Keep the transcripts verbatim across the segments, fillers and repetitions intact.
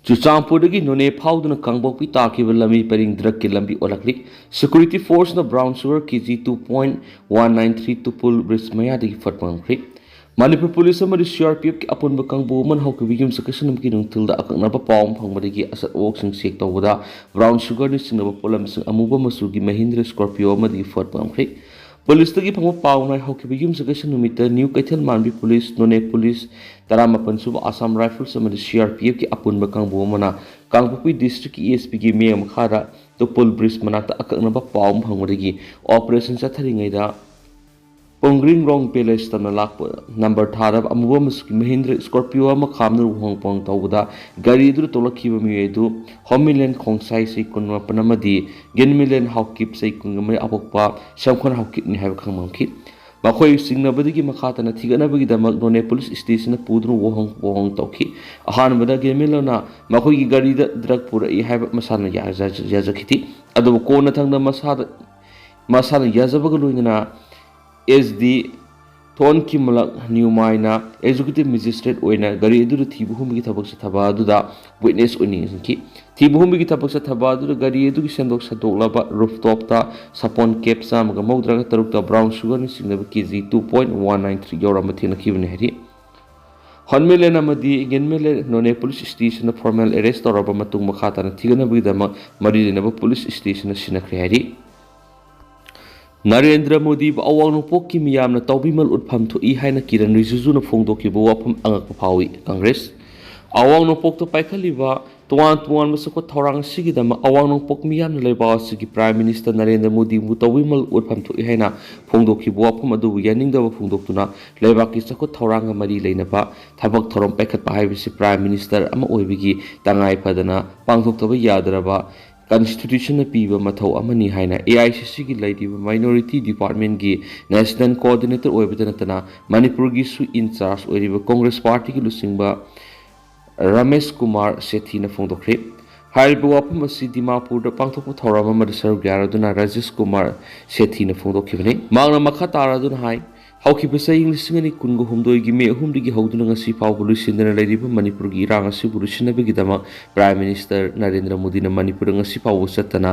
ꯆꯨꯔꯆꯥꯟꯄꯨꯔꯗꯒꯤ ꯅꯣꯅꯦ ꯐꯥꯎꯗꯨꯅ ꯀꯥꯡꯄꯣꯛꯄꯤ ꯇꯥꯈꯤꯕ ꯂꯝꯕꯤ ꯄꯔꯤꯡ ꯗ꯭ꯔꯒꯀꯤ ꯂꯝꯕꯤ ꯑꯣꯜꯂꯛꯂꯤ꯫ ꯁꯦꯀ꯭ꯌꯨꯔꯤꯇꯤ ꯐꯣꯔꯁꯅ brown sugar K G two point one nine three ꯇꯨꯄꯨꯜ ꯕ꯭ꯔꯤꯖ ꯃꯌꯥꯗꯒꯤ ꯐꯠꯄ ꯉꯝꯈ꯭ꯔꯦ꯫ ꯃꯅꯤꯄꯨꯔ ꯄꯨꯂꯤꯁ ꯑꯃꯗꯤ ꯁꯤ ꯑꯥꯔ ꯄꯤ ꯑꯦꯐꯀꯤ ꯑꯄꯨꯟꯕ ꯀꯥꯡꯕꯨ ꯑꯃꯅ ꯍꯧꯈꯤꯕ ꯌꯨꯝꯁꯀꯩꯁ ꯅꯨꯃꯤꯠꯀꯤ ꯅꯨꯡꯊꯤꯜꯗ ꯑꯀꯛꯅꯕ ꯄꯥꯎ ꯑꯃ ꯐꯪꯕꯗꯒꯤ ꯑꯆꯠ ꯑꯋꯣꯛꯁꯤꯡ ꯆꯦꯛ ꯇꯧꯕꯗ ꯕ꯭ꯔꯥꯎꯟ ꯁꯨꯒꯔꯅ ꯆꯤꯡꯅꯕ ꯄꯣꯠꯂꯝꯁꯤꯡ ꯑꯃꯨꯕ ꯃꯆꯨꯒꯤ ꯃꯍꯤꯟꯗ꯭ꯔ ꯁ꯭ꯀꯣꯔꯄꯤꯌꯣ ꯑꯃꯗꯒꯤ ꯐꯠꯄ ꯉꯝꯈ꯭ꯔꯦ꯫ ꯄꯨꯂꯤꯁꯇꯒꯤ ꯐꯪꯕ ꯄꯥꯎꯅ ꯍꯥꯏ, ꯍꯧꯈꯤꯕ ꯌꯨꯝꯁꯀꯩꯁ ꯅꯨꯃꯤꯠꯇ ꯅ꯭ꯌꯨ ꯀꯩꯊꯦꯜ ꯃꯥꯟꯕꯤ ꯄꯨꯂꯤꯁ, ꯅꯣꯅꯦ ꯄꯨꯂꯤꯁ, ꯇꯔꯥꯃꯥꯄꯟ ꯁꯨꯕ ꯑꯁꯥꯝ ꯔꯥꯏꯐꯜꯁ ꯑꯃꯗꯤ ꯁꯤ ꯑꯥꯔ ꯄꯤ ꯑꯦꯐꯀꯤ ꯑꯄꯨꯟꯕ ꯀꯥꯡꯕꯨ ꯑꯃꯅ ꯀꯥꯡꯄꯣꯛꯄꯤ ꯗꯤꯁꯇ꯭ꯔꯤꯛꯀꯤ ꯑꯦ ꯑꯦꯁ ꯄꯤꯒꯤ ꯃꯤꯠꯌꯦꯡ ꯃꯈꯥꯗ ꯇꯨꯄꯨꯜ ꯕ꯭ꯔꯤꯖ ꯃꯅꯥꯛꯇ ꯑꯀꯛꯅꯕ ꯄꯥꯎ ꯑꯃ ꯐꯪꯕꯗꯒꯤ ꯑꯣꯄꯔꯦꯁꯟ ꯆꯠꯊꯔꯤꯉꯩꯗ ꯄꯨꯡꯒ꯭ꯔꯤꯡꯔꯣꯡ ꯄꯦꯂꯦꯁ ꯇꯝꯅ ꯂꯥꯛꯄ ꯅꯝꯕꯔ ꯊꯥꯗꯕ ꯑꯃꯨꯕ ꯃꯆꯨꯒꯤ ꯃꯍꯤꯟꯗ꯭ꯔ ꯁ꯭ꯀꯣꯔꯄꯤꯌꯣ ꯑꯃ ꯈꯥꯝꯗꯨꯅ ꯎꯍꯣꯡ ꯄꯨꯍꯣꯡ ꯇꯧꯕꯗ ꯒꯥꯔꯤ ꯑꯗꯨꯗ ꯇꯣꯡꯂꯛꯈꯤꯕ ꯃꯤꯑꯣꯏ ꯑꯗꯨ ꯍꯣꯃꯤꯂꯦꯟ ꯈꯣꯡꯁꯥꯏ ꯆꯍꯤ ꯀꯨꯟꯃꯥꯄꯟ ꯑꯃꯗꯤ ꯒꯤꯟꯃꯤꯂꯦꯟ ꯍꯥꯎꯀꯤꯞ ꯆꯍꯤ ꯀꯨꯟꯃꯔꯤ ꯑꯄꯣꯛꯄ ꯁꯝꯈꯣꯟ ꯍꯥꯎꯀꯤꯞꯅꯤ ꯍꯥꯏꯕ ꯈꯪꯕ ꯉꯝꯈꯤ꯫ ꯃꯈꯣꯏ ꯆꯤꯡꯅꯕꯗꯒꯤ ꯃꯈꯥ ꯇꯥꯅ ꯊꯤꯒꯠꯅꯕꯒꯤꯗꯃꯛ ꯅꯣꯅꯦ ꯄꯨꯂꯤꯁ ꯁ꯭ꯇꯦꯁꯟꯗ ꯄꯨꯗꯨꯅ ꯋꯥꯍꯪ ꯋꯥꯍꯪ ꯇꯧꯈꯤ꯫ ꯑꯍꯥꯟꯕꯗ ꯒꯦꯃꯤꯂꯣꯅ ꯃꯈꯣꯏꯒꯤ ꯒꯥꯔꯤꯗ ꯗ꯭ꯔꯒ ꯄꯨꯔꯛꯏ ꯍꯥꯏꯕ ꯃꯁꯥꯅ ꯌꯥꯖ-, ꯌꯥꯖꯈꯤꯗꯦ꯫ ꯑꯗꯨꯕꯨ ꯀꯣꯟꯅꯊꯪꯗ ꯃꯁꯥꯗ, ꯃꯁꯥꯅ ꯌꯥꯖꯕꯒ ꯂꯣꯏꯅꯅ ꯑꯦꯁ ꯗꯤ ꯊꯣꯟ ꯀꯤꯃꯂꯛ ꯅ꯭ꯌꯨꯃꯥꯏꯅ ꯑꯦꯛꯖꯤꯀ꯭ꯌꯨꯇꯤꯚ ꯃꯦꯖꯤꯁꯇ꯭ꯔꯦꯠ ꯑꯣꯏꯅ ꯒꯥꯔꯤ ꯑꯗꯨꯗ ꯊꯤꯕ ꯍꯨꯝꯕꯒꯤ ꯊꯕꯛ ꯆꯠꯊꯕ ꯑꯗꯨꯗ ꯋꯤꯠꯅꯦꯁ ꯑꯣꯏꯅ ꯌꯦꯡꯁꯤꯟꯈꯤ꯫ ꯊꯤꯕ ꯍꯨꯝꯕꯒꯤ ꯊꯕꯛ ꯆꯠꯊꯕ ꯑꯗꯨꯗ ꯒꯥꯔꯤ ꯑꯗꯨꯒꯤ ꯁꯦꯝꯗꯣꯛ ꯁꯥꯗꯣꯛꯂꯕ ꯔꯨꯐꯇꯣꯞꯇ ꯁꯥꯄꯣꯟ ꯀꯦꯞ ꯆꯥꯝꯃꯒ ꯃꯧꯗ꯭ꯔꯥꯒ ꯇꯔꯨꯛꯇ ꯕ꯭ꯔꯥꯎꯟ ꯁꯨꯒꯔꯅ ꯆꯤꯡꯅꯕ K G two point one nine three ꯌꯥꯎꯔꯝꯕ ꯊꯦꯡꯅꯈꯤꯕꯅꯤ ꯍꯥꯏꯔꯤ꯫ ꯍꯣꯟꯃꯤꯂꯦꯟ ꯑꯃꯗꯤ ꯒꯤꯟꯃꯤꯂꯦꯟ ꯅꯣꯅꯦ ꯄꯨꯂꯤꯁ ꯁ꯭ꯇꯦꯁꯟꯗ ꯐꯣꯔꯃꯦꯜ ꯑꯦꯔꯦꯁ ꯇꯧꯔꯕ ꯃꯇꯨꯡ ꯃꯈꯥ ꯇꯥꯅ ꯊꯤꯒꯠꯅꯕꯒꯤꯗꯃꯛ ꯃꯔꯤ ꯂꯩꯅꯕ ꯄꯨꯂꯤꯁ ꯁ꯭ꯇꯦꯁꯟꯗ ꯁꯤꯟꯅꯈ꯭ꯔꯦ ꯍꯥꯏꯔꯤ꯫ ꯅꯔꯦꯟꯗ꯭ꯔ ꯃꯣꯗꯤꯕꯨ ꯑꯋꯥꯡ ꯅꯣꯡꯄꯣꯛꯀꯤ ꯃꯤꯌꯥꯝꯅ ꯇꯧꯕꯤꯃꯜ ꯎꯠꯐꯝ ꯊꯣꯛꯏ ꯍꯥꯏꯅ ꯀꯤꯔꯟ ꯔꯤꯖꯤꯖꯨꯅ ꯐꯣꯡꯗꯣꯛꯈꯤꯕ ꯋꯥꯐꯝ ꯑꯉꯛꯄ ꯐꯥꯎꯏ꯫ ꯀꯪꯒ꯭ꯔꯦꯁ꯫ ꯑꯋꯥꯡ ꯅꯣꯡꯄꯣꯛꯇ ꯄꯥꯏꯈꯠꯂꯤꯕ ꯇꯣꯉꯥꯟ ꯇꯣꯉꯥꯟꯕ ꯆꯥꯎꯈꯠ ꯊꯧꯔꯥꯡ ꯑꯁꯤꯒꯤꯗꯃꯛ ꯑꯋꯥꯡ ꯅꯣꯡꯄꯣꯛ ꯃꯤꯌꯥꯝꯅ ꯂꯩꯕꯥꯛ ꯑꯁꯤꯒꯤ ꯄ꯭ꯔꯥꯏꯝ ꯃꯤꯅꯤꯁꯇꯔ ꯅꯔꯦꯟꯗ꯭ꯔ ꯃꯣꯗꯤꯕꯨ ꯇꯧꯕꯤꯃꯜ ꯎꯠꯐꯝ ꯊꯣꯛꯏ ꯍꯥꯏꯅ ꯐꯣꯡꯗꯣꯛꯈꯤꯕ ꯋꯥꯐꯝ ꯑꯗꯨꯕꯨ ꯌꯥꯅꯤꯡꯗꯕ ꯐꯣꯡꯗꯣꯛꯇꯨꯅ ꯂꯩꯕꯥꯛꯀꯤ ꯆꯥꯎꯈꯠ ꯊꯧꯔꯥꯡꯒ ꯃꯔꯤ ꯂꯩꯅꯕ ꯊꯕꯛ ꯊꯧꯔꯝ ꯄꯥꯏꯈꯠꯄ ꯍꯥꯏꯕꯁꯤ ꯄ꯭ꯔꯥꯏꯝ ꯃꯤꯅꯤꯁꯇꯔ ꯑꯃ ꯑꯣꯏꯕꯒꯤ ꯇꯉꯥꯏ ꯐꯗꯅ ꯄꯥꯡꯊꯣꯛꯇꯕ ꯌꯥꯗ꯭ꯔꯕ ꯀꯟꯁꯇꯤꯇ꯭ꯌꯨꯁꯟꯅ ꯄꯤꯕ ꯃꯊꯧ ꯑꯃꯅꯤ ꯍꯥꯏꯅ ꯑꯦ ꯑꯥꯏ ꯁꯤ ꯁꯤꯒꯤ ꯂꯩꯔꯤꯕ ꯃꯥꯏꯅꯣꯔꯤꯇꯤ ꯗꯤꯄꯥꯔꯠꯃꯦꯟꯒꯤ ꯅꯦꯁꯅꯦꯜ ꯀꯣꯑꯣꯔꯗꯤꯅꯦꯇꯔ ꯑꯣꯏꯕꯇ ꯅꯠꯇꯅ ꯃꯅꯤꯄꯨꯔꯒꯤꯁꯨ ꯏꯟ ꯆꯥꯔꯖ ꯑꯣꯏꯔꯤꯕ ꯀꯣꯡꯒ꯭ꯔꯦꯁ ꯄꯥꯔꯇꯤꯒꯤ ꯂꯨꯆꯤꯡꯕ ꯔꯃꯦꯁ ꯀꯨꯃꯥꯔ ꯁꯦꯊꯤꯅ ꯐꯣꯡꯗꯣꯛꯈ꯭ꯔꯦ꯫ ꯍꯥꯏꯔꯤꯕ ꯋꯥꯐꯝ ꯑꯁꯤ ꯗꯤꯃꯥꯄꯨꯔꯗ ꯄꯥꯡꯊꯣꯛꯄ ꯊꯧꯔꯝ ꯑꯃꯗ ꯁꯔꯨꯛ ꯌꯥꯔꯗꯨꯅ ꯔꯥꯖꯦꯁ ꯀꯨꯃꯥꯔ ꯁꯦꯊꯤꯅ ꯐꯣꯡꯗꯣꯛꯈꯤꯕꯅꯤ꯫ ꯃꯍꯥꯛꯅ ꯃꯈꯥ ꯇꯥꯔꯗꯨꯅ ꯍꯥꯏ, ꯍꯧꯈꯤꯕ ꯆꯍꯤ ꯂꯤꯁꯤꯡ ꯑꯅꯤ ꯀꯨꯟꯒ ꯍꯨꯝꯗꯣꯏꯒꯤ ꯃꯦ ꯑꯍꯨꯝꯗꯒꯤ ꯍꯧꯗꯨꯅ ꯉꯁꯤ ꯐꯥꯎꯕ ꯂꯣꯏꯁꯤꯟꯗꯅ ꯂꯩꯔꯤꯕ ꯃꯅꯤꯄꯨꯔꯒꯤ ꯏꯔꯥꯡ ꯑꯁꯤꯕꯨ ꯂꯣꯏꯁꯤꯟꯅꯕꯒꯤꯗꯃꯛ ꯄ꯭ꯔꯥꯏꯝ ꯃꯤꯅꯤꯁꯇꯔ ꯅꯔꯦꯟꯗ꯭ꯔ ꯃꯣꯗꯤꯅ ꯃꯅꯤꯄꯨꯔꯗ ꯉꯁꯤ ꯐꯥꯎꯕ ꯆꯠꯇꯅ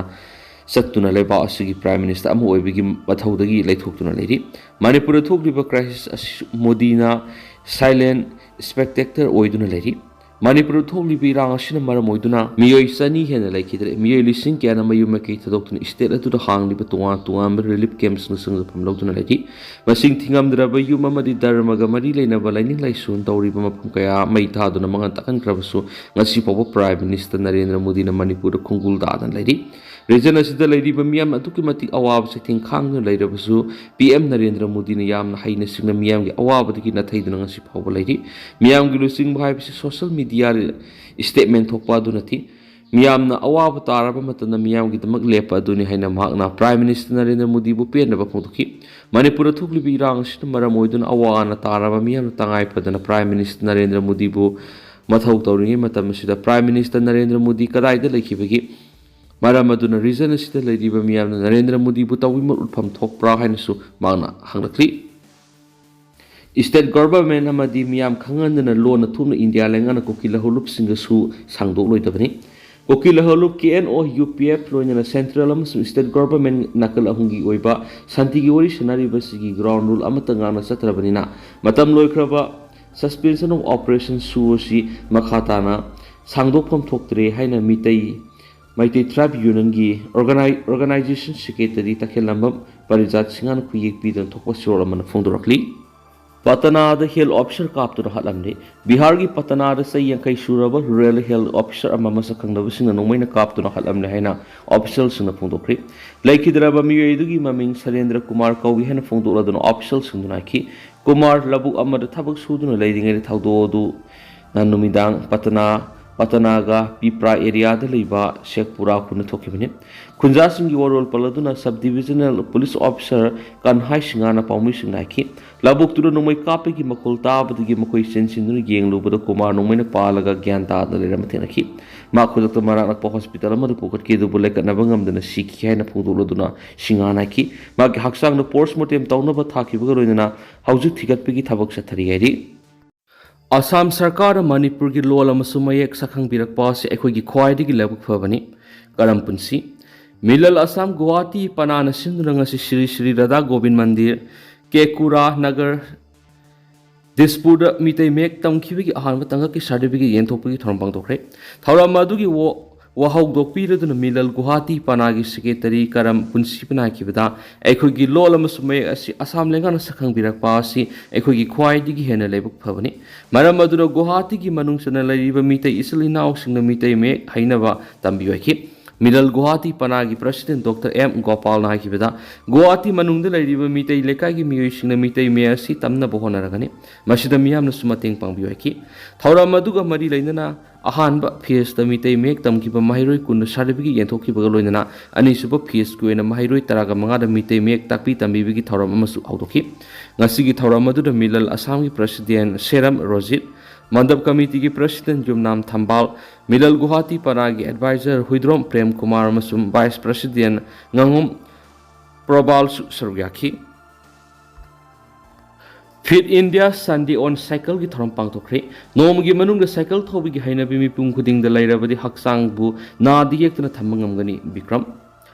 ꯆꯠꯇꯨꯅ ꯂꯩꯕꯥꯛ ꯑꯁꯤꯒꯤ ꯄ꯭ꯔꯥꯏꯝ ꯃꯤꯅꯤꯁꯇꯔ ꯑꯃ ꯑꯣꯏꯕꯒꯤ ꯃꯊꯧꯗꯒꯤ ꯂꯩꯊꯣꯛꯇꯨꯅ ꯂꯩꯔꯤ꯫ ꯃꯅꯤꯄꯨꯔꯗ ꯊꯣꯛꯂꯤꯕ ꯀ꯭ꯔꯥꯏꯁꯤꯁ ꯑꯁꯤ ꯃꯣꯗꯤꯅ ꯁꯥꯏꯂꯦꯟ ꯁ꯭ꯄꯦꯛꯇꯦꯛꯇꯔ ꯑꯣꯏꯗꯨꯅ ꯂꯩꯔꯤ꯫ ꯃꯅꯤꯄꯨꯔꯗ ꯊꯣꯛꯂꯤꯕ ꯏꯔꯥꯡ ꯑꯁꯤꯅ ꯃꯔꯝ ꯑꯣꯏꯗꯨꯅ ꯃꯤꯑꯣꯏ ꯆꯅꯤ ꯍꯦꯟꯅ ꯂꯩꯈꯤꯗ꯭ꯔꯦ꯫ ꯃꯤꯑꯣꯏ ꯂꯤꯁꯤꯡ ꯀꯌꯥꯅ ꯃꯌꯨꯝ ꯃꯀꯩ ꯊꯥꯗꯣꯛꯇꯨꯅ ꯁ꯭ꯇꯦꯠ ꯑꯗꯨꯗ ꯍꯥꯡꯂꯤꯕ ꯇꯣꯉꯥꯟ ꯇꯣꯉꯥꯟꯕ ꯔꯤꯂꯤꯐ ꯀꯦꯝꯞꯁꯤꯡꯗ ꯐꯝꯐꯝ ꯂꯧꯗꯨꯅ ꯂꯩꯔꯤ꯫ ꯃꯁꯤꯡ ꯊꯤꯉꯝꯗ꯭ꯔꯕ ꯌꯨꯝ ꯑꯃꯗꯤ ꯙꯔꯃꯒ ꯃꯔꯤ ꯂꯩꯅꯕ ꯂꯥꯏꯅꯤꯡ ꯂꯥꯏꯁꯣꯟ ꯇꯧꯔꯤꯕ ꯃꯐꯝ ꯀꯌꯥ ꯃꯩ ꯊꯥꯗꯨꯅ ꯃꯥꯡꯍꯟ ꯇꯥꯛꯍꯟꯈ꯭ꯔꯕꯁꯨ ꯉꯁꯤ ꯐꯥꯎꯕ ꯄ꯭ꯔꯥꯏꯝ ꯃꯤꯅꯤꯁꯇꯔ ꯅꯔꯦꯟꯗ꯭ꯔ ꯃꯣꯗꯤꯅ ꯃꯅꯤꯄꯨꯔꯗ ꯈꯣꯡꯒꯨꯜ ꯇꯥꯗꯅ ꯂꯩꯔꯤ꯫ ꯔꯤꯖꯟ ꯑꯁꯤꯗ ꯂꯩꯔꯤꯕ ꯃꯤꯌꯥꯝꯅ ꯑꯗꯨꯛꯀꯤ ꯃꯇꯤꯛ ꯑꯋꯥꯕ ꯆꯩꯊꯦꯡ ꯈꯥꯡꯗꯨꯅ ꯂꯩꯔꯕꯁꯨ ꯄꯤ ꯑꯦꯝ ꯅꯔꯦꯟꯗ꯭ꯔ ꯃꯣꯗꯤꯅ ꯌꯥꯝꯅ ꯍꯩꯅ ꯁꯤꯡꯅ ꯃꯤꯌꯥꯝꯒꯤ ꯑꯋꯥꯕꯗꯒꯤ ꯅꯥꯊꯩꯗꯨꯅ ꯉꯁꯤ ꯐꯥꯎꯕ ꯂꯩꯔꯤ꯫ ꯃꯤꯌꯥꯝꯒꯤ ꯂꯨꯆꯤꯡꯕ ꯍꯥꯏꯕꯁꯤ ꯁꯣꯁꯤꯌꯦꯜ ꯃꯤꯗꯤꯌꯥ ꯁ꯭ꯇꯦꯠꯃꯦꯟ ꯊꯣꯛꯄ ꯑꯗꯨ ꯅꯠꯇꯦ꯫ ꯃꯤꯌꯥꯝꯅ ꯑꯋꯥꯕ ꯇꯥꯔꯕ ꯃꯇꯝꯗ ꯃꯤꯌꯥꯝꯒꯤꯗꯃꯛ ꯂꯦꯞꯄ ꯑꯗꯨꯅꯤ ꯍꯥꯏꯅ ꯃꯍꯥꯛꯅ ꯄ꯭ꯔꯥꯏꯝ ꯃꯤꯅꯤꯁꯇꯔ ꯅꯔꯦꯟꯗ꯭ꯔ ꯃꯣꯗꯤꯕꯨ ꯄꯦꯟꯗꯕ ꯐꯣꯡꯗꯣꯛꯈꯤ꯫ ꯃꯅꯤꯄꯨꯔꯗ ꯊꯣꯛꯂꯤꯕ ꯏꯔꯥꯡ ꯑꯁꯤꯅ ꯃꯔꯝ ꯑꯣꯏꯗꯨꯅ ꯑꯋꯥ ꯑꯅꯥ ꯇꯥꯔꯕ ꯃꯤꯌꯥꯝꯅ ꯇꯉꯥꯏ ꯐꯗꯅ ꯄ꯭ꯔꯥꯏꯝ ꯃꯤꯅꯤꯁꯇꯔ ꯅꯔꯦꯟꯗ꯭ꯔ ꯃꯣꯗꯤꯕꯨ ꯃꯊꯧ ꯇꯧꯔꯤꯉꯩ ꯃꯇꯝ ꯑꯁꯤꯗ ꯄ꯭ꯔꯥꯏꯝ ꯃꯤꯅꯤꯁꯇꯔ ꯅꯔꯦꯟꯗ꯭ꯔ ꯃꯣꯗꯤ ꯀꯗꯥꯏꯗ ꯂꯩꯈꯤꯕꯒꯦ? ꯃꯔꯝ ꯑꯗꯨꯅ ꯔꯤꯖꯟ ꯑꯁꯤꯗ ꯂꯩꯔꯤꯕ ꯃꯤꯌꯥꯝꯅ ꯅꯔꯦꯟꯗ꯭ꯔ ꯃꯣꯗꯤꯕꯨ ꯇꯧꯕꯤꯃꯜ ꯎꯠꯐꯝ ꯊꯣꯛꯄ꯭ꯔꯥ ꯍꯥꯏꯅꯁꯨ ꯃꯍꯥꯛꯅ ꯍꯪꯂꯛꯂꯤ꯫ ꯁ꯭ꯇꯦꯠ ꯒꯚꯔꯟꯃꯦꯟꯠ ꯑꯃꯗꯤ ꯃꯤꯌꯥꯝ ꯈꯪꯍꯟꯗꯅ ꯂꯣꯟꯅ ꯊꯨꯞꯅ ꯏꯟꯗꯤꯌꯥ ꯂꯩꯉꯥꯛꯅ ꯀꯨꯀꯤ ꯂꯍꯨꯂꯨꯞꯁꯤꯡꯗꯁꯨ ꯁꯥꯡꯗꯣꯛꯂꯣꯏꯗꯕꯅꯤ꯫ ꯀꯨꯀꯤ ꯂꯍꯨꯂꯨꯞ ꯀꯦ N O, U P F ꯂꯣꯏꯅꯅ ꯁꯦꯟꯇ꯭ꯔꯦꯜ ꯑꯃꯁꯨꯡ ꯁ꯭ꯇꯦꯠ ꯒꯚꯔꯟꯃꯦꯟꯠ ꯅꯥꯀꯜ ꯑꯍꯨꯝꯒꯤ ꯑꯣꯏꯕ ꯁꯥꯟꯇꯤꯒꯤ ꯋꯥꯔꯤ ꯁꯥꯟꯅꯔꯤꯕꯁꯤꯒꯤ ꯒ꯭ꯔꯥꯎꯟ ꯔꯨꯜ ꯑꯃꯠꯇ ꯉꯥꯛꯅ ꯆꯠꯇ꯭ꯔꯕꯅꯤꯅ ꯃꯇꯝ ꯂꯣꯏꯈ꯭ꯔꯕ ꯁꯁꯄꯦꯟꯁꯟ ꯑꯣꯐ ꯑꯣꯄꯔꯦꯁꯟ ꯁꯨ ꯑꯁꯤ ꯃꯈꯥ ꯇꯥꯅ ꯁꯥꯡꯗꯣꯛꯐꯝ ꯊꯣꯛꯇ꯭ꯔꯦ ꯍꯥꯏꯅ ꯃꯤꯇꯩ ꯃꯩꯇꯩ ꯇ꯭ꯔꯥꯏꯕ ꯌꯨꯅꯤꯌꯟꯒꯤ ꯑꯣꯔꯒꯅꯥꯏ-, ꯑꯣꯔꯒꯅꯥꯏꯖꯦꯁꯟ ꯁꯦꯀ꯭ꯔꯦꯇꯔꯤ ꯇꯈꯦꯜꯂꯝꯕꯝ ꯄꯔꯤꯖꯥꯠ ꯁꯤꯡꯍꯅ ꯈꯨꯌꯦꯛ ꯄꯤꯗꯨꯅ ꯊꯣꯛꯄ ꯆꯦꯔꯣꯜ ꯑꯃꯅ ꯐꯣꯡꯗꯣꯔꯛꯂꯤ꯫ ꯄꯇꯅꯥꯗ ꯍꯦꯜꯊ ꯑꯣꯐꯤꯁꯥꯔ ꯀꯥꯞꯇꯨꯅ ꯍꯥꯠꯂꯝꯂꯦ꯫ ꯕꯤꯍꯥꯔꯒꯤ ꯄꯇꯅꯥꯗ ꯆꯍꯤ ꯌꯥꯡꯈꯩ ꯁꯨꯔꯕ ꯔꯨꯔꯦꯜ ꯍꯦꯜꯊ ꯑꯣꯐꯤꯁꯥꯔ ꯑꯃ ꯃꯁꯛ ꯈꯪꯗꯕꯁꯤꯡꯅ ꯅꯣꯡꯃꯩꯅ ꯀꯥꯞꯇꯨꯅ ꯍꯥꯠꯂꯝꯂꯦ ꯍꯥꯏꯅ ꯑꯣꯐꯤꯁꯤꯌꯦꯜꯁꯤꯡꯅ ꯐꯣꯡꯗꯣꯛꯈ꯭ꯔꯦ꯫ ꯂꯩꯈꯤꯗ꯭ꯔꯕ ꯃꯤꯑꯣꯏ ꯑꯗꯨꯒꯤ ꯃꯃꯤꯡ ꯁꯔꯦꯟꯗ꯭ꯔ ꯀꯨꯃꯥꯔ ꯀꯧꯏ ꯍꯥꯏꯅ ꯐꯣꯡꯗꯣꯛꯂꯗꯨꯅ ꯑꯣꯐꯤꯁꯤꯌꯦꯜꯁꯤꯡꯗꯨꯅ ꯍꯥꯏꯈꯤ꯫ ꯀꯨꯃꯥꯔ ꯂꯧꯕꯨꯛ ꯑꯃꯗ ꯊꯕꯛ ꯁꯨꯗꯨꯅ ꯂꯩꯔꯤꯉꯩꯗ ꯊꯧꯗꯣꯛ ꯑꯗꯨ ꯅꯨꯃꯤꯗꯥꯡ ꯄꯇꯅꯥ, ꯄꯇꯅꯥꯒ ꯄꯤꯄ꯭ꯔꯥ ꯑꯦꯔꯤꯌꯥꯗ ꯂꯩꯕ ꯁꯦꯈꯄꯨꯔꯥ ꯈꯨꯟꯗ ꯊꯣꯛꯈꯤꯕꯅꯤ꯫ ꯈꯨꯟꯖꯥꯁꯤꯡꯒꯤ ꯋꯥꯔꯣꯜ ꯄꯜꯂꯗꯨꯅ ꯁꯕ ꯗꯤꯕꯤꯖꯅꯦꯜ ꯄꯨꯂꯤꯁ ꯑꯣꯐꯤꯁꯥꯔ ꯀꯟꯍꯥꯏ ꯁꯤꯡꯍꯅ ꯄꯥꯎꯃꯤꯁꯤꯡꯗ ꯍꯥꯏꯈꯤ꯫ ꯂꯧꯕꯨꯛꯇꯨꯗ ꯅꯣꯡꯃꯩ ꯀꯥꯞꯄꯒꯤ ꯃꯈꯣꯜ ꯇꯥꯕꯗꯒꯤ ꯃꯈꯣꯏ ꯆꯦꯟꯁꯤꯟꯗꯨꯅ ꯌꯦꯡꯂꯨꯕꯗ ꯀꯨꯃꯥꯔ ꯅꯣꯡꯃꯩꯅ ꯄꯥꯜꯂꯒ ꯒ꯭ꯌꯥꯟ ꯇꯥꯗꯅ ꯂꯩꯔꯝꯕ ꯊꯦꯡꯅꯈꯤ꯫ ꯃꯍꯥꯛ ꯈꯨꯗꯛꯇ ꯃꯅꯥꯛ ꯅꯛꯄ ꯍꯣꯁꯄꯤꯇꯥꯜ ꯑꯃꯗ ꯄꯨꯈꯠꯈꯤ, ꯑꯗꯨꯕꯨ ꯂꯥꯏꯀꯠꯅꯕ ꯉꯝꯗꯅ ꯁꯤꯈꯤ ꯍꯥꯏꯅ ꯐꯣꯡꯗꯣꯛꯂꯗꯨꯅ ꯁꯤꯡꯍꯥꯟꯅꯈꯤ꯫ ꯃꯍꯥꯛꯀꯤ ꯍꯛꯆꯥꯡꯗ ꯄꯣꯁꯠꯃꯣꯔꯇꯦꯝ ꯇꯧꯅꯕ ꯊꯥꯈꯤꯕꯒ ꯂꯣꯏꯅꯅ ꯍꯧꯖꯤꯛ ꯊꯤꯒꯠꯄꯒꯤ ꯊꯕꯛ ꯆꯠꯊꯔꯤ ꯍꯥꯏꯔꯤ꯫ ꯑꯁꯥꯝ ꯁꯔꯀꯥꯔꯅ ꯃꯅꯤꯄꯨꯔꯒꯤ ꯂꯣꯜ ꯑꯃꯁꯨꯡ ꯃꯌꯦꯛ ꯁꯛꯈꯪꯕꯤꯔꯛꯄ ꯑꯁꯤ ꯑꯩꯈꯣꯏꯒꯤ ꯈ꯭ꯋꯥꯏꯗꯒꯤ ꯂꯥꯏꯕꯛ ꯐꯕꯅꯤ꯫ ꯀꯔꯝ ꯄꯨꯟꯁꯤ꯫ ꯃꯤꯂꯜ ꯑꯁꯥꯝ ꯒꯨꯋꯥꯍꯥꯇꯤ ꯄꯅꯥꯅ ꯁꯤꯟꯗꯨꯅ ꯉꯁꯤ ꯁ꯭ꯔꯤ ꯁ꯭ꯔꯤ ꯔꯥꯙꯥ ꯒꯣꯕꯤꯟ ꯃꯟꯗꯤꯔ, ꯀꯦꯀꯨꯔꯥ ꯅꯒꯔ, ꯗꯤꯁꯄꯨꯔꯗ ꯃꯤꯇꯩ ꯃꯌꯦꯛ ꯇꯝꯈꯤꯕꯒꯤ ꯑꯍꯥꯟꯕ ꯇꯥꯡꯀꯛꯀꯤ ꯁꯥꯔꯇꯤꯐꯤꯀꯦꯠ ꯌꯦꯟꯊꯣꯛꯄꯒꯤ ꯊꯧꯔꯝ ꯄꯥꯡꯊꯣꯛꯈ꯭ꯔꯦ꯫ ꯊꯧꯔꯝ ꯑꯗꯨꯒꯤ ꯋꯥ-, ꯋꯥꯍꯧꯗꯣꯛꯄꯤꯔꯗꯨꯅ ꯃꯤꯂꯜ ꯒꯨꯋꯥꯍꯥꯇꯤ ꯄꯅꯥꯒꯤ ꯁꯦꯀ꯭ꯔꯦꯇꯔꯤ ꯀꯔꯝ ꯄꯨꯟꯁꯤꯕꯅ ꯍꯥꯏꯈꯤꯕꯗ, ꯑꯩꯈꯣꯏꯒꯤ ꯂꯣꯜ ꯑꯃꯁꯨꯡ ꯃꯌꯦꯛ ꯑꯁꯤ ꯑꯁꯥꯝ ꯂꯩꯉꯥꯛꯅ ꯁꯛꯈꯪꯕꯤꯔꯛꯄ ꯑꯁꯤ ꯑꯩꯈꯣꯏꯒꯤ ꯈ꯭ꯋꯥꯏꯗꯒꯤ ꯍꯦꯟꯅ ꯂꯥꯏꯕꯛ ꯐꯕꯅꯤ꯫ ꯃꯔꯝ ꯑꯗꯨꯅ ꯒꯨꯋꯥꯍꯥꯇꯤꯒꯤ ꯃꯅꯨꯡ ꯆꯟꯅ ꯂꯩꯔꯤꯕ ꯃꯤꯇꯩ ꯏꯆꯤꯜ ꯏꯅꯥꯎꯁꯤꯡꯅ ꯃꯤꯇꯩ ꯃꯌꯦꯛ ꯍꯩꯅꯕ ꯇꯝꯕꯤꯌꯨ ꯍꯥꯏꯈꯤ꯫ ꯃꯤꯂꯜ ꯒꯨꯋꯥꯍꯥꯇꯤ ꯄꯅꯥꯒꯤ ꯄ꯭ꯔꯁꯤꯗꯦꯟ ꯗꯣꯛꯇꯔ ꯑꯦꯝ ꯒꯣꯄꯥꯜꯅ ꯍꯥꯏꯈꯤꯕꯗ, ꯒꯨꯋꯥꯍꯥꯇꯤ ꯃꯅꯨꯡꯗ ꯂꯩꯔꯤꯕ ꯃꯤꯇꯩ ꯂꯩꯀꯥꯏꯒꯤ ꯃꯤꯑꯣꯏꯁꯤꯡꯅ ꯃꯤꯇꯩ ꯃꯌꯦꯛ ꯑꯁꯤ ꯇꯝꯅꯕ ꯍꯣꯠꯅꯔꯒꯅꯤ꯫ ꯃꯁꯤꯗ ꯃꯤꯌꯥꯝꯅꯁꯨ ꯃꯇꯦꯡ ꯄꯥꯡꯕꯤꯌꯨ ꯍꯥꯏꯈꯤ꯫ ꯊꯧꯔꯝ ꯑꯗꯨꯒ ꯃꯔꯤ ꯂꯩꯅꯅ ꯑꯍꯥꯟꯕ ꯐꯦꯁꯇ ꯃꯤꯇꯩ ꯃꯌꯦꯛ ꯇꯝꯈꯤꯕ ꯃꯍꯩꯔꯣꯏ ꯀꯨꯟꯗ ꯁꯥꯔꯇꯤꯐꯤꯀꯦꯠ ꯌꯦꯟꯊꯣꯛꯈꯤꯕꯒ ꯂꯣꯏꯅꯅ ꯑꯅꯤꯁꯨꯕ ꯐꯦꯁꯀꯤ ꯑꯣꯏꯅ ꯃꯍꯩꯔꯣꯏ ꯇꯔꯥꯒ ꯃꯉꯥꯗ ꯃꯤꯇꯩ ꯃꯌꯦꯛ ꯇꯥꯛꯄꯤ ꯇꯝꯕꯤꯕꯒꯤ ꯊꯧꯔꯝ ꯑꯃꯁꯨ ꯍꯧꯗꯣꯛꯈꯤ꯫ ꯉꯁꯤꯒꯤ ꯊꯧꯔꯝ ꯑꯗꯨꯗ ꯃꯤꯂꯜ ꯑꯁꯥꯝꯒꯤ ꯄ꯭ꯔꯁꯤꯗꯦꯟ ꯁꯦꯔꯝ ꯔꯣꯖꯤꯠ, ꯃꯟꯗꯞ ꯀꯃꯤꯇꯤꯒꯤ ꯄ꯭ꯔꯁꯤꯗꯦꯟ ꯌꯨꯝꯅꯥꯝ ꯊꯝꯕꯥꯜ, ꯃꯤꯂꯜ ꯒꯨꯋꯥꯍꯥꯇꯤ ꯄꯅꯥꯒꯤ ꯑꯦꯗꯚꯥꯏꯖꯔ ꯍꯨꯏꯗ꯭ꯔꯣꯝ ꯄ꯭ꯔꯦꯝ ꯀꯨꯃꯥꯔ ꯑꯃꯁꯨꯡ ꯚꯥꯏꯁ ꯄ꯭ꯔꯁꯤꯗꯦꯟ ꯉꯥꯉꯣꯝ ꯄ꯭ꯔꯣꯕꯥꯜꯁꯨ ꯁꯔꯨꯛ ꯌꯥꯈꯤ꯫ ꯐꯤꯠ ꯏꯟꯗꯤꯌꯥ ꯁꯟꯗꯦ ꯑꯣꯟ ꯁꯥꯏꯀꯜꯒꯤ ꯊꯧꯔꯝ ꯄꯥꯡꯊꯣꯛꯈ꯭ꯔꯦ꯫ ꯅꯣꯡꯃꯒꯤ ꯃꯅꯨꯡꯗ ꯁꯥꯏꯀꯜ ꯊꯧꯕꯒꯤ ꯍꯩꯅꯕꯤ ꯃꯤꯄꯨꯝ ꯈꯨꯗꯤꯡꯗ ꯂꯩꯔꯕꯗꯤ ꯍꯛꯆꯥꯡꯕꯨ ꯅꯥꯗ ꯌꯦꯛꯇꯅ ꯊꯝꯕ ꯉꯝꯒꯅꯤ, ꯕꯤꯀ꯭ꯔꯝ꯫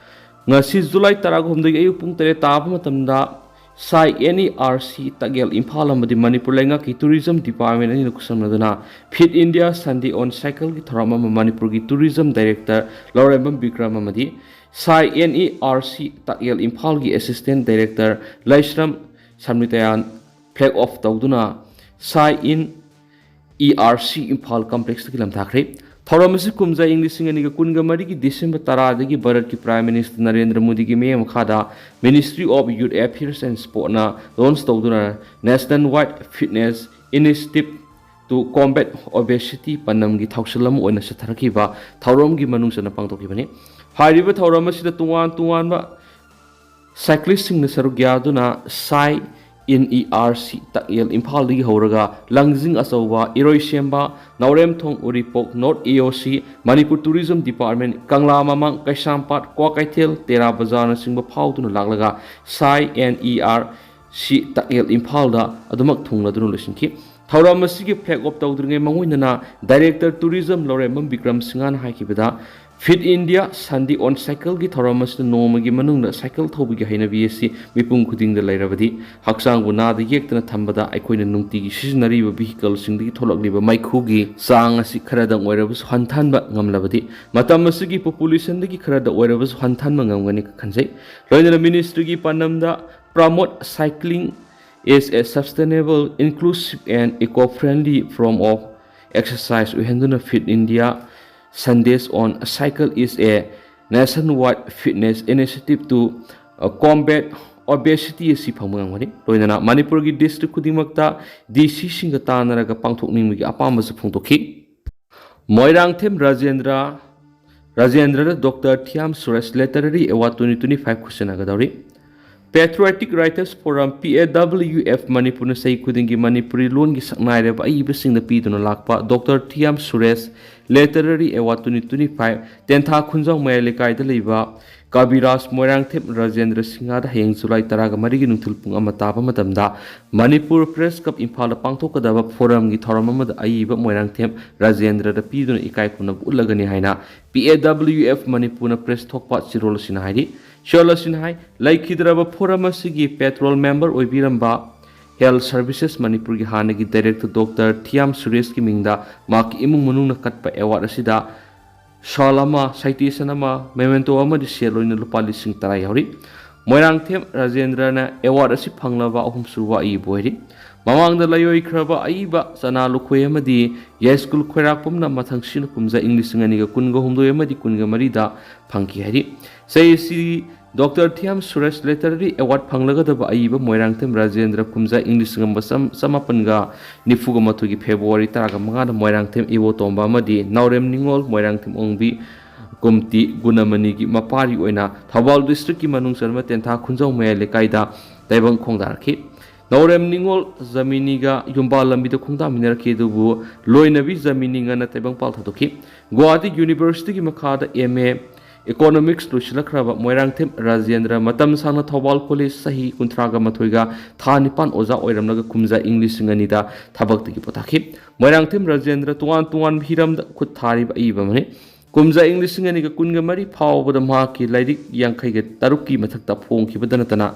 ꯉꯁꯤ ꯖꯨꯂꯥꯏ ꯇꯔꯥꯍꯨꯝꯗꯣꯏꯒꯤ ꯑꯌꯨꯛ ꯄꯨꯡ ꯇꯔꯦꯠ ꯇꯥꯕ ꯃꯇꯝꯗ ꯁꯥꯏ ꯑꯦꯟ ꯏ ꯑꯥꯔ ꯁꯤ ꯇꯥꯛꯌꯦꯜ ꯏꯝꯐꯥꯜ ꯑꯃꯗꯤ ꯃꯅꯤꯄꯨꯔ ꯂꯩꯉꯥꯛꯀꯤ ꯇꯨꯔꯤꯖꯝ ꯗꯤꯄꯥꯔꯠꯃꯦꯟ ꯑꯅꯤꯅ ꯈꯨꯠꯁꯝꯅꯗꯨꯅ ꯐꯤꯠ ꯏꯟꯗꯤꯌꯥ ꯁꯟꯗꯦ ꯑꯣꯟ ꯁꯥꯏꯀꯜꯒꯤ ꯊꯧꯔꯝ ꯑꯃ ꯃꯅꯤꯄꯨꯔꯒꯤ ꯇꯨꯔꯤꯖꯝ ꯗꯥꯏꯔꯦꯛꯇꯔ ꯂꯧꯔꯦꯝꯕꯝ ꯕꯤꯀ꯭ꯔꯝ ꯑꯃꯗꯤ ꯁꯥꯏ ꯑꯦꯟ ꯏ ꯑꯥꯔ ꯁꯤ ꯇꯥꯛꯌꯦꯜ ꯏꯝꯐꯥꯜꯒꯤ ꯑꯦꯁꯤꯁꯇꯦꯟ ꯗꯥꯏꯔꯦꯛꯇꯔ ꯂꯩꯁ꯭ꯔꯝ ꯁꯝꯅꯤꯇꯌꯥꯟ ꯐ꯭ꯂꯦꯒ ꯑꯣꯐ ꯇꯧꯗꯨꯅ ꯁꯥꯏ ꯏꯟ ꯏ ꯑꯥꯔ ꯁꯤ ꯏꯝꯐꯥꯜ ꯀꯝꯄ꯭ꯂꯦꯛꯁꯇꯒꯤ ꯂꯝꯊꯥꯈ꯭ꯔꯦ꯫ ꯊꯧꯔꯝ ꯑꯁꯤ ꯀꯨꯝꯖꯥ ꯏꯪ ꯂꯤꯁꯤꯡ ꯑꯅꯤꯒ ꯀꯨꯟꯒ ꯃꯔꯤꯒꯤ ꯗꯤꯁꯦꯝꯕꯔ ꯇꯔꯥꯗꯒꯤ ꯚꯥꯔꯠꯀꯤ ꯄ꯭ꯔꯥꯏꯝ ꯃꯤꯅꯤꯁꯇꯔ ꯅꯔꯦꯟꯗ꯭ꯔ ꯃꯣꯗꯤꯒꯤ ꯃꯤꯠꯌꯦꯡ ꯃꯈꯥꯗ Ministry of Youth Affairs and Sportꯅ ꯂꯣꯟꯆ ꯇꯧꯗꯨꯅ national wide fitness initiative to Combat Obesity ꯄꯥꯟꯗꯝꯒꯤ ꯊꯧꯁꯤꯜ ꯑꯃ ꯑꯣꯏꯅ ꯆꯠꯊꯔꯛꯈꯤꯕ ꯊꯧꯔꯝꯒꯤ ꯃꯅꯨꯡ ꯆꯟꯅ ꯄꯥꯡꯊꯣꯛꯈꯤꯕꯅꯤ꯫ ꯍꯥꯏꯔꯤꯕ ꯊꯧꯔꯝ ꯑꯁꯤꯗ ꯇꯣꯉꯥꯟ ꯇꯣꯉꯥꯟꯕ ꯁꯥꯏꯀ꯭ꯂꯤꯁꯁꯤꯡꯅ ꯁꯔꯨꯛ ꯌꯥꯗꯨꯅ ꯁꯥꯏ ꯏꯟ ꯏ ꯑꯥꯔ ꯁꯤ ꯇꯥꯛꯌꯦꯜ ꯏꯝꯐꯥꯜꯗꯒꯤ ꯍꯧꯔꯒ ꯂꯪꯖꯤꯡ ꯑꯆꯧꯕ, ꯏꯔꯣꯏꯁꯦꯝꯕ, ꯅꯥꯎꯔꯦꯝꯊꯣꯡ, ꯎꯔꯤꯄꯣꯛ, ꯅꯣꯔꯠ ꯑꯦ ꯑꯣ ꯁꯤ, ꯃꯅꯤꯄꯨꯔ ꯇꯨꯔꯤꯖꯝ ꯗꯤꯄꯥꯔꯠꯃꯦꯟ, ꯀꯪꯂꯥ ꯃꯃꯥꯡ, ꯀꯩꯁꯥꯝꯄꯥꯠ, ꯀ꯭ꯋꯥꯀꯩꯊꯦꯜ, ꯇꯦꯔꯥ ꯕꯖꯥꯔꯅꯆꯤꯡꯕ ꯐꯥꯎꯗꯨꯅ ꯂꯥꯛꯂꯒ ꯁꯥꯏ ꯑꯦꯟ ꯏ ꯑꯥꯔ ꯁꯤ ꯇꯥꯛꯌꯦꯜ ꯏꯝꯐꯥꯜꯗ ꯑꯗꯨꯃꯛ ꯊꯨꯡꯂꯗꯨꯅ ꯂꯣꯏꯁꯤꯟꯈꯤ꯫ ꯊꯧꯔꯝ ꯑꯁꯤꯒꯤ ꯐ꯭ꯂꯦꯒ ꯑꯣꯐ ꯇꯧꯗ꯭ꯔꯤꯉꯩ ꯃꯉꯣꯏꯗꯅ ꯗꯥꯏꯔꯦꯛꯇꯔ ꯇꯨꯔꯤꯖꯝ ꯂꯧꯔꯦꯝꯕꯝ ꯕꯤꯀ꯭ꯔꯝ ꯁꯤꯡꯍꯅ ꯍꯥꯏꯈꯤꯕꯗ, ꯐꯤꯠ ꯏꯟꯗꯤꯌꯥ ꯁꯟꯗꯦ ꯑꯣꯟ ꯁꯥꯏꯀꯜꯒꯤ ꯊꯧꯔꯝ ꯑꯁꯤꯗ ꯅꯣꯡꯃꯒꯤ ꯃꯅꯨꯡꯗ ꯁꯥꯏꯀꯜ ꯊꯧꯕꯒꯤ ꯍꯩꯅꯕꯤ ꯑꯁꯤ ꯃꯤꯄꯨꯝ ꯈꯨꯗꯤꯡꯗ ꯂꯩꯔꯕꯗꯤ ꯍꯛꯆꯥꯡꯕꯨ ꯅꯥꯗ ꯌꯦꯛꯇꯅ ꯊꯝꯕꯗ ꯑꯩꯈꯣꯏꯅ ꯅꯨꯡꯇꯤꯒꯤ ꯁꯤꯖꯤꯟꯅꯔꯤꯕ ꯚꯤꯍꯤꯀꯜꯁꯤꯡꯗꯒꯤ ꯊꯣꯛꯂꯛꯂꯤꯕ ꯃꯩꯈꯨꯒꯤ ꯆꯥꯡ ꯑꯁꯤ ꯈꯔꯗꯪ ꯑꯣꯏꯔꯕꯁꯨ ꯍꯟꯊꯍꯟꯕ ꯉꯝꯂꯕꯗꯤ ꯃꯇꯝ ꯑꯁꯤꯒꯤ ꯄꯣꯄꯨꯂꯦꯁꯟꯗꯒꯤ ꯈꯔꯗ ꯑꯣꯏꯔꯕꯁꯨ ꯍꯟꯊꯍꯟꯕ ꯉꯝꯒꯅꯤ ꯈꯟꯖꯩ꯫ ꯂꯣꯏꯅꯅ ꯃꯤꯅꯤꯁꯇ꯭ꯔꯤꯒꯤ ꯄꯥꯟꯗꯝꯗ Promote cycling as a sustainable, inclusive and eco-friendly form of exercise ꯑꯣꯏꯍꯟꯗꯨꯅ Fit India Sundays on Cycle is a nationwide fitness initiative to, uh, combat obesity ꯑꯁꯤ ꯐꯪꯕ ꯉꯝꯒꯅꯤ꯫ ꯂꯣꯏꯅꯅ ꯃꯅꯤꯄꯨꯔꯒꯤ ꯗꯤꯁꯇ꯭ꯔꯤꯛ ꯈꯨꯗꯤꯡꯃꯛꯇ ꯗꯤ ꯁꯤꯁꯤꯡꯒ ꯇꯥꯟꯅꯔꯒ ꯄꯥꯡꯊꯣꯛꯅꯤꯡꯕꯒꯤ ꯑꯄꯥꯝꯕꯁꯨ ꯐꯣꯡꯗꯣꯛꯈꯤ꯫ ꯃꯣꯏꯔꯥꯡꯊꯦꯝ ꯔꯥꯖꯦꯟꯗ꯭ꯔ, ꯔꯥꯖꯦꯟꯗ꯭ꯔꯗ doctor Thiyam Suresh Literary Award twenty twenty-five ꯈꯨꯠꯁꯤꯟꯅꯒꯗꯧꯔꯤ꯫ Patriotic Writers Forum, P A W F, ꯃꯅꯤꯄꯨꯔꯅ ꯆꯍꯤ ꯈꯨꯗꯤꯡꯒꯤ ꯃꯅꯤꯄꯨꯔꯤ ꯂꯣꯟꯒꯤ ꯁꯛꯅꯥꯏꯔꯕ ꯑꯏꯕꯁꯤꯡꯗ ꯄꯤꯗꯨꯅ ꯂꯥꯛꯄ doctor Thiyam Suresh Literary Award twenty twenty-five ꯇꯦꯟꯊꯥ ꯈꯨꯟꯖꯥꯎ ꯃꯌꯥꯏ ꯂꯩꯀꯥꯏꯗ ꯂꯩꯕ ꯀꯕꯤꯔꯥꯖ ꯃꯣꯏꯔꯥꯡꯊꯦꯝ ꯔꯥꯖꯦꯟꯗ꯭ꯔ ꯁꯤꯡꯍꯗ ꯍꯌꯦꯡ ꯖꯨꯂꯥꯏ ꯇꯔꯥꯒ ꯃꯔꯤꯒꯤ ꯅꯨꯡꯊꯤꯜ ꯄꯨꯡ ꯑꯃ ꯇꯥꯕ ꯃꯇꯝꯗ ꯃꯅꯤꯄꯨꯔ ꯄ꯭ꯔꯦꯁ ꯀ꯭ꯂꯕ ꯏꯝꯐꯥꯜꯗ ꯄꯥꯡꯊꯣꯛꯀꯗꯕ ꯐꯣꯔꯝꯒꯤ ꯊꯧꯔꯝ ꯑꯃꯗ ꯑꯏꯕ ꯃꯣꯏꯔꯥꯡꯊꯦꯝ ꯔꯥꯖꯦꯟꯗ꯭ꯔꯗ ꯄꯤꯗꯨꯅ ꯏꯀꯥꯏ ꯈꯨꯝꯅꯕ ꯎꯠꯂꯒꯅꯤ ꯍꯥꯏꯅ P A W F ꯃꯅꯤꯄꯨꯔꯅ ꯄ꯭ꯔꯦꯁ ꯊꯣꯛꯄ ꯆꯦꯔꯣꯜ ꯑꯁꯤꯅ ꯍꯥꯏꯔꯤ꯫ ꯆꯦꯔꯣꯜ ꯑꯁꯤꯅ ꯍꯥꯏ, ꯂꯩꯈꯤꯗ꯭ꯔꯕ ꯐꯣꯔꯝ ꯑꯁꯤꯒꯤ ꯄꯦꯇ꯭ꯔꯣꯜ ꯃꯦꯝꯕꯔ ꯑꯣꯏꯕꯤꯔꯝꯕ Health Services ꯃꯅꯤꯄꯨꯔꯒꯤ ꯍꯥꯟꯅꯒꯤ ꯗꯥꯏꯔꯦꯛꯇꯔ ꯗꯣꯛꯇꯔ ꯊꯤꯌꯥꯝ ꯁꯨꯔꯦꯁꯀꯤ ꯃꯤꯡꯗ ꯃꯍꯥꯛꯀꯤ ꯏꯃꯨꯡ ꯃꯅꯨꯡꯅ ꯀꯠꯄ ꯑꯦꯋꯥꯔꯗ ꯑꯁꯤꯗ ꯁꯥꯜ ꯑꯃ, ꯁꯥꯏꯇꯦꯁꯟ ꯑꯃ, ꯃꯦꯃꯦꯟꯇꯣ ꯑꯃꯗꯤ ꯁꯦꯜ ꯑꯣꯏꯅ ꯂꯨꯄꯥ ꯂꯤꯁꯤꯡ ꯇꯔꯥ ꯌꯥꯎꯔꯤ꯫ ꯃꯣꯏꯔꯥꯡꯊꯦꯝ ꯔꯥꯖꯦꯟꯗ꯭ꯔꯅ ꯑꯦꯋꯥꯔꯗ ꯑꯁꯤ ꯐꯪꯂꯕ ꯑꯍꯨꯝꯁꯨꯕ ꯑꯏꯕ ꯑꯣꯏꯔꯤ꯫ ꯃꯃꯥꯡꯗ ꯂꯩꯑꯣꯏꯈ꯭ꯔꯕ ꯑꯏꯕ ꯆꯅꯥ ꯂꯨꯈꯣꯏ ꯑꯃꯗꯤ ꯌꯥꯏꯁ꯭ꯀꯨꯜ ꯈꯣꯏꯔꯥꯛꯄꯝꯅ ꯃꯊꯪ ꯁꯤꯅ ꯀꯨꯝꯖꯥ ꯏꯪ ꯂꯤꯁꯤꯡ ꯑꯅꯤꯒ ꯀꯨꯟꯒ ꯍꯨꯝꯗꯣꯏ ꯑꯃꯗꯤ ꯀꯨꯟꯒ ꯃꯔꯤꯗ ꯐꯪꯈꯤ ꯍꯥꯏꯔꯤ꯫ ꯆꯍꯤ ꯑꯁꯤ doctor Thiyam Suresh Literary Award ꯐꯪꯂꯒꯗꯕ ꯑꯏꯕ ꯃꯣꯏꯔꯥꯡꯊꯦꯝ ꯔꯥꯖꯦꯟꯗ꯭ꯔ ꯀꯨꯝꯖꯥ ꯏꯪ ꯂꯤꯁꯤꯡ ꯑꯃ ꯆꯥꯝ-, ꯆꯃꯥꯄꯟꯒ ꯅꯤꯐꯨꯒ ꯃꯥꯊꯣꯏꯒꯤ ꯐꯦꯕ꯭ꯔꯨꯋꯥꯔꯤ ꯇꯔꯥꯒ ꯃꯉꯥꯗ ꯃꯣꯏꯔꯥꯡꯊꯦꯝ ꯏꯕꯣꯇꯣꯝꯕ ꯑꯃꯗꯤ ꯅꯥꯎꯔꯦꯝ ꯅꯤꯉꯣꯜ ꯃꯣꯏꯔꯥꯡꯊꯦꯝ ꯑꯣꯡꯕꯤ ꯀꯨꯝꯇꯤ ꯒꯨꯅꯃꯅꯤꯒꯤ ꯃꯄꯥꯔꯤ ꯑꯣꯏꯅ ꯊꯧꯕꯥꯜ ꯗꯤꯁꯇ꯭ꯔꯤꯛꯀꯤ ꯃꯅꯨꯡ ꯆꯟꯕ ꯇꯦꯟꯊꯥ ꯈꯨꯟꯖꯥꯎ ꯃꯌꯥꯏ ꯂꯩꯀꯥꯏꯗ ꯇꯥꯏꯕꯪ ꯈꯣꯡꯗꯥꯔꯛꯈꯤ꯫ ꯅꯥꯎꯔꯦꯝ ꯅꯤꯉꯣꯜ ꯖꯃꯤꯅꯤꯒ ꯌꯨꯝꯕꯥꯜ ꯂꯝꯕꯤꯗ ꯈꯣꯡꯗꯥꯃꯤꯟꯅꯔꯛꯈꯤ, ꯑꯗꯨꯕꯨ ꯂꯣꯏꯅꯕꯤ ꯖꯃꯤꯅꯤ ꯉꯟꯅ ꯇꯥꯏꯕꯪꯄꯥꯜ ꯊꯥꯗꯣꯛꯈꯤ꯫ ꯒꯨꯋꯥꯍꯥꯇꯤ ꯌꯨꯅꯤꯚꯔꯁꯤꯇꯤꯒꯤ ꯃꯈꯥꯗ M A Economics ꯂꯣꯏꯁꯤꯜꯂꯛꯈ꯭ꯔꯕ Moirangthem Rajendra ꯃꯇꯝ ꯁꯥꯡꯅ ꯊꯧꯕꯥꯜ ꯀꯣꯂꯦꯖ ꯆꯍꯤ ꯀꯨꯟꯊ꯭ꯔꯥꯒ ꯃꯥꯊꯣꯏꯒ ꯊꯥ ꯅꯤꯄꯥꯟ ꯑꯣꯖꯥ ꯑꯣꯏꯔꯝꯂꯒ ꯀꯨꯝꯖꯥ ꯏꯪ ꯂꯤꯁꯤꯡ ꯑꯅꯤꯗ ꯊꯕꯛꯇꯒꯤ ꯄꯣꯊꯥꯈꯤ꯫ ꯃꯣꯏꯔꯥꯡꯊꯦꯝ ꯔꯥꯖꯦꯟꯗ꯭ꯔ ꯇꯣꯉꯥꯟ ꯇꯣꯉꯥꯟꯕ ꯍꯤꯔꯝꯗ ꯈꯨꯠ ꯊꯥꯔꯤꯕ ꯑꯏꯕ ꯑꯃꯅꯤ꯫ ꯀꯨꯝꯖꯥ ꯏꯪ ꯂꯤꯁꯤꯡ ꯑꯅꯤꯒ ꯀꯨꯟꯒ ꯃꯔꯤ ꯐꯥꯎꯕꯗ ꯃꯍꯥꯛꯀꯤ ꯂꯥꯏꯔꯤꯛ ꯌꯥꯡꯈꯩꯒ ꯇꯔꯨꯛꯀꯤ ꯃꯊꯛꯇ ꯐꯣꯡꯈꯤꯕꯗ ꯅꯠꯇꯅ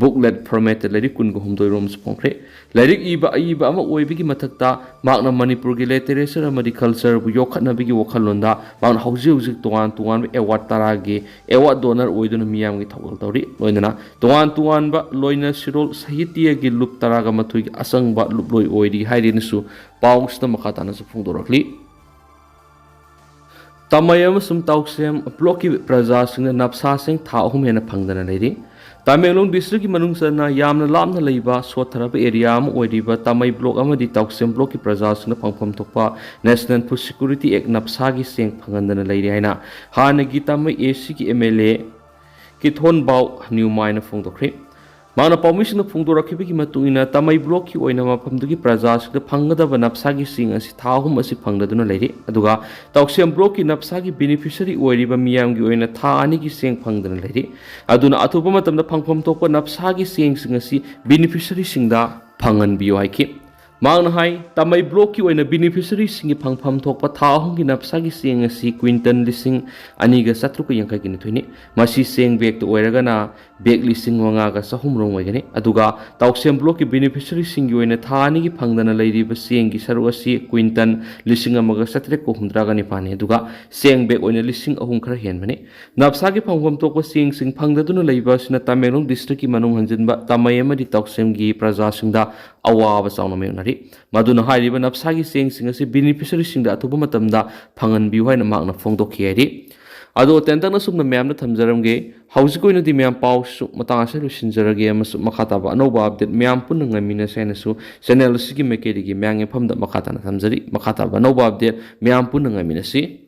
booklet formatꯇ ꯂꯥꯏꯔꯤꯛ ꯀꯨꯟꯒ ꯍꯨꯝꯗꯣꯏ ꯔꯣꯝꯁꯨ ꯐꯣꯡꯈ꯭ꯔꯦ꯫ ꯂꯥꯏꯔꯤꯛ ꯏꯕ ꯑꯏꯕ ꯑꯃ ꯑꯣꯏꯕꯒꯤ ꯃꯊꯛꯇ ꯃꯍꯥꯛꯅ ꯃꯅꯤꯄꯨꯔꯒꯤ literature ꯑꯃꯗꯤ cultureꯕꯨ ꯌꯣꯛꯈꯠꯅꯕꯒꯤ ꯋꯥꯈꯜꯂꯣꯟꯗ ꯃꯍꯥꯛꯅ ꯍꯧꯖꯤꯛ ꯍꯧꯖꯤꯛ ꯇꯣꯉꯥꯟ ꯇꯣꯉꯥꯟꯕ award ꯇꯔꯥꯒꯤ award donor ꯑꯣꯏꯗꯨꯅ ꯃꯤꯌꯥꯝꯒꯤ ꯊꯧꯒꯜ ꯇꯧꯔꯤ꯫ ꯂꯣꯏꯅꯅ ꯇꯣꯉꯥꯟ ꯇꯣꯉꯥꯟꯕ ꯂꯣꯏꯅ ꯁꯤꯔꯣꯜ ꯁꯥꯍꯤꯇ꯭ꯌꯒꯤ ꯂꯨꯞ ꯇꯔꯥꯒ ꯃꯥꯊꯣꯏꯒꯤ ꯑꯆꯪꯕ ꯂꯨꯞꯂꯣꯏ ꯑꯣꯏꯔꯤ ꯍꯥꯏꯔꯤꯅꯁꯨ ꯄꯥꯎꯁꯤꯗ ꯃꯈꯥ ꯇꯥꯅꯁꯨ ꯐꯣꯡꯗꯣꯔꯛꯂꯤ꯫ ꯇꯥꯃꯩ ꯑꯃꯁꯨꯡ ꯇꯥꯎꯁꯦꯝ blockꯀꯤ ꯄ꯭ꯔꯖꯥꯁꯤꯡꯅ ꯅꯞꯁꯥꯁꯤꯡ ꯊꯥ ꯑꯍꯨꯝ ꯍꯦꯟꯅ ꯐꯪꯗꯅ ꯂꯩꯔꯤ꯫ ꯇꯃꯦꯡꯂꯣꯡ districtꯀꯤ ꯃꯅꯨꯡ ꯆꯟꯅ ꯌꯥꯝꯅ ꯂꯥꯞꯅ ꯂꯩꯕ ꯁꯣꯠꯊꯔꯕ area ꯑꯃ ꯑꯣꯏꯔꯤꯕ ꯇꯥꯃꯩ block ꯑꯃꯗꯤ ꯇꯥꯎꯁꯦꯝ blockꯀꯤ ꯄ꯭ꯔꯖꯥꯁꯤꯡꯅ ꯐꯪꯐꯝ ꯊꯣꯛꯄ National Food Security Act ꯅꯞꯁꯥꯒꯤ ꯆꯦꯡ ꯐꯪꯍꯟꯗꯅ ꯂꯩꯔꯤ ꯍꯥꯏꯅ ꯍꯥꯟꯅꯒꯤ ꯇꯥꯃꯩ ACꯒꯤ MLA ꯀꯤꯊꯣꯟꯕꯥꯎ ꯅ꯭ꯌꯨꯃꯥꯏꯅ ꯐꯣꯡꯗꯣꯛꯈ꯭ꯔꯦ꯫ ꯃꯍꯥꯛꯅ ꯄꯥꯎꯃꯤꯁꯤꯡꯅ ꯐꯣꯡꯗꯣꯔꯛꯈꯤꯕꯒꯤ ꯃꯇꯨꯡ ꯏꯟꯅ, ꯇꯥꯃꯩ blockꯀꯤ ꯑꯣꯏꯅ ꯃꯐꯝꯗꯨꯒꯤ ꯄ꯭ꯔꯖꯥꯁꯤꯡꯗ ꯐꯪꯒꯗꯕ ꯅꯞꯁꯥꯒꯤ ꯆꯦꯡ ꯑꯁꯤ ꯊꯥ ꯑꯍꯨꯝ ꯑꯁꯤ ꯐꯪꯗꯗꯨꯅ ꯂꯩꯔꯤ꯫ ꯑꯗꯨꯒ ꯇꯥꯎꯁꯦꯝ blockꯀꯤ ꯅꯞꯁꯥꯒꯤ beneficiary ꯑꯣꯏꯔꯤꯕ ꯃꯤꯌꯥꯝꯒꯤ ꯑꯣꯏꯅ ꯊꯥ ꯑꯅꯤꯒꯤ ꯆꯦꯡ ꯐꯪꯗꯅ ꯂꯩꯔꯤ꯫ ꯑꯗꯨꯅ ꯑꯊꯨꯕ ꯃꯇꯝꯗ ꯐꯪꯐꯝ ꯊꯣꯛꯄ ꯅꯞꯁꯥꯒꯤ ꯆꯦꯡꯁꯤꯡ ꯑꯁꯤ beneficiaryꯁꯤꯡꯗ ꯐꯪꯍꯟꯕꯤꯌꯨ ꯍꯥꯏꯈꯤ꯫ ꯃꯍꯥꯛꯅ ꯍꯥꯏ, ꯇꯥꯃꯩ blockꯀꯤ ꯑꯣꯏꯅ beneficiaryꯁꯤꯡꯒꯤ ꯐꯪꯐꯝ ꯊꯣꯛꯄ ꯊꯥ ꯑꯍꯨꯝꯒꯤ ꯅꯞꯁꯥꯒꯤ ꯆꯦꯡ ꯑꯁꯤ quintal ꯂꯤꯁꯤꯡ ꯑꯅꯤꯒ ꯆꯥꯇ꯭ꯔꯨꯛꯀ ꯌꯥꯡꯈꯩꯒ ꯅꯤꯊꯣꯏꯅꯤ꯫ ꯃꯁꯤ ꯆꯦꯡ bagꯇ ꯑꯣꯏꯔꯒꯅ bag ꯂꯤꯁꯤꯡ ꯃꯉꯥꯒ ꯆꯍꯨꯝ ꯔꯣꯝ ꯑꯣꯏꯒꯅꯤ꯫ ꯑꯗꯨꯒ ꯇꯥꯎꯁꯦꯝ blockꯀꯤ beneficiaryꯁꯤꯡꯒꯤ ꯑꯣꯏꯅ ꯊꯥ ꯑꯅꯤꯒꯤ ꯐꯪꯗꯅ ꯂꯩꯔꯤꯕ ꯆꯦꯡꯒꯤ ꯁꯔꯨꯛ ꯑꯁꯤ quintal ꯂꯤꯁꯤꯡ ꯑꯃꯒ ꯆꯥꯇ꯭ꯔꯦꯠꯀ ꯍꯨꯝꯗ꯭ꯔꯥꯒ ꯅꯤꯄꯥꯟꯅꯤ꯫ ꯑꯗꯨꯒ ꯆꯦꯡ bag ꯑꯣꯏꯅ ꯂꯤꯁꯤꯡ ꯑꯍꯨꯝ ꯈꯔ ꯍꯦꯟꯕꯅꯤ꯫ ꯅꯞꯁꯥꯒꯤ ꯐꯪꯐꯝ ꯊꯣꯛꯄ ꯆꯦꯡꯁꯤꯡ ꯐꯪꯗꯗꯨꯅ ꯂꯩꯕ ꯑꯁꯤꯅ ꯇꯃꯦꯡꯂꯣꯡ districtꯀꯤ ꯃꯅꯨꯡ ꯍꯟꯖꯤꯟꯕ ꯇꯥꯃꯩ ꯑꯃꯗꯤ ꯇꯥꯎꯁꯦꯝꯒꯤ ꯄ꯭ꯔꯖꯥꯁꯤꯡꯗ ꯑꯋꯥꯕ ꯆꯥꯎꯅ ꯃꯥꯌꯣꯛꯅꯔꯤ꯫ ꯃꯗꯨꯅ ꯍꯥꯏꯔꯤꯕ ꯅꯞꯁꯥꯒꯤ ꯆꯦꯡꯁꯤꯡ ꯑꯁꯤ beneficiaryꯁꯤꯡꯗ ꯑꯊꯨꯕ ꯃꯇꯝꯗ ꯐꯪꯍꯟꯕꯤꯌꯨ ꯍꯥꯏꯅ ꯃꯍꯥꯛꯅ ꯐꯣꯡꯗꯣꯛꯈꯤ ꯍꯥꯏꯔꯤ꯫ ꯑꯗꯣ ꯇꯦꯟꯇꯛꯅ ꯁꯨꯝꯅ ꯃꯌꯥꯝꯗ ꯊꯝꯖꯔꯝꯒꯦ꯫ ꯍꯧꯖꯤꯛ ꯑꯣꯏꯅꯗꯤ ꯃꯌꯥꯝ ꯄꯥꯎꯁꯨ ꯃꯇꯥꯡ ꯑꯁꯤꯗ ꯂꯣꯏꯁꯤꯟꯖꯔꯒꯦ ꯑꯃꯁꯨꯡ ꯃꯈꯥ ꯇꯥꯕ ꯑꯅꯧꯕ update ꯃꯌꯥꯝ ꯄꯨꯟꯅ ꯉꯥꯏꯃꯤꯟꯅꯁꯦ ꯍꯥꯏꯅꯁꯨ channel ꯑꯁꯤꯒꯤ ꯃꯥꯏꯀꯩꯗꯒꯤ ꯃꯌꯥꯝꯒꯤ ꯃꯐꯝꯗ ꯃꯈꯥ ꯇꯥꯅ ꯊꯝꯖꯔꯤ꯫ ꯃꯈꯥ ꯇꯥꯕ ꯑꯅꯧꯕ update ꯃꯌꯥꯝ ꯄꯨꯟꯅ ꯉꯥꯏꯃꯤꯟꯅꯁꯤ꯫